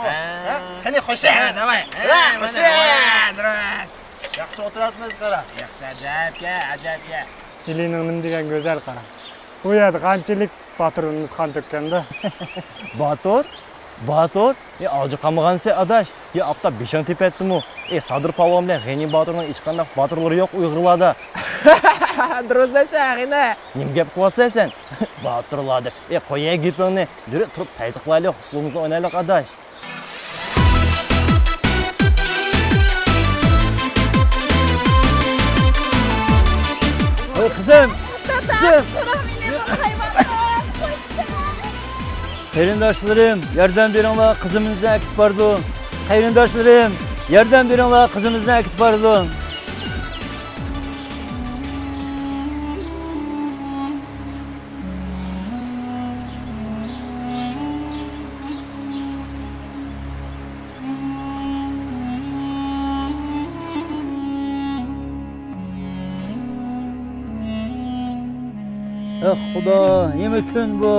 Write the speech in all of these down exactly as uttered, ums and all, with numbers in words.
ھە؟ قېنى، خوشە. ھە، داۋاي. ھە، ھە، خوشە. ھە، دۇرۇس. ياخشى ئولتۇراتمىز، قارا. ياخشى، ئەجەبكە، ئەجەبكە. ئىلىنىڭ نېمە دېگەن گۈزەل، قارا. ئۇ يەردە قانچىلىك باتۇرلىرىمىز قان تۆككەندۇ. باتۇر؟ باتۇر؟ ئى، ئاجىقامىغانسەن ئاداش. ئى، ئاپتاپ بېشىڭ تېپەتتىمۇ؟ ئى، سادىر پالۋان بىلەن غېنى باتۇرنىڭ ھېچقانداق باتۇرلىرى يوق ئۇيغۇرلاردا. دۇرۇس دەيسەن، غېنى. نېمە گەپ قىلىۋاتىسەن سەن؟ باتۇرلار دەپ. ئى، قويە گېپىڭنى. جۈرە تۇرۇپ تەيزە قىلايلى، ئۇسسۇلىمىزنى ئوينايلى، ئاداش. ۋاي قىزىم! دادا، قىزىم! تۇرۇڭ، مېنى بۇ ھايۋانلار قويسا! قېرىنداشلىرىم، ياردەم بېرىڭلار، قىزىمىزنى ئەكېتىپ بارىدۇ. قېرىنداشلىرىم، ياردەم بېرىڭلار، قىزىمىزنى ئەكېتىپ بارىدۇ. ئەھ خۇدا، نېمە كۈن بۇ؟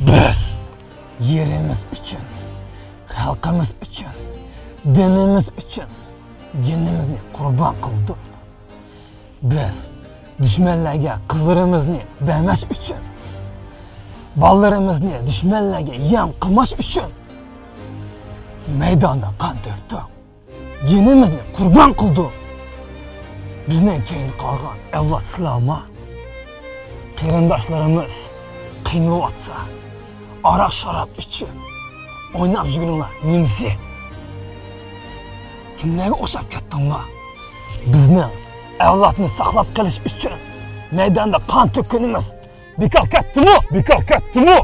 بىز يېرىمىز ئۈچۈن، خەلقىمىز ئۈچۈن، دىنىمىز ئۈچۈن جېنىمىزنى قۇربان قىلدۇق. بىز دۈشمەنلەرگە قىزلىرىمىزنى بەرمەس ئۈچۈن، بالىلىرىمىزنى دۈشمەنلەرگە يەم قىلماس ئۈچۈن مەيداندا قان تۆكتۇق. جېنىمىزنى قۇربان قىلدۇق. بىزنىڭ كېيىن قالغان ئەۋلاد سىلەرما. قېرىنداشلىرىمىز قىينىلىۋاتسا، ئاراق-شاراب ئىچىپ، ئويناپ يۈرگىنىڭلار نېمىسى؟ كىملەرگە ئوخشاپ كەتتىڭلار؟ بىزنىڭ ئەۋلادنى ساقلاپ قېلىش ئۈچۈن مەيداندا قان تۆككىنىمىز بىكار كەتتىمۇ؟ بىكار كەتتىمۇ؟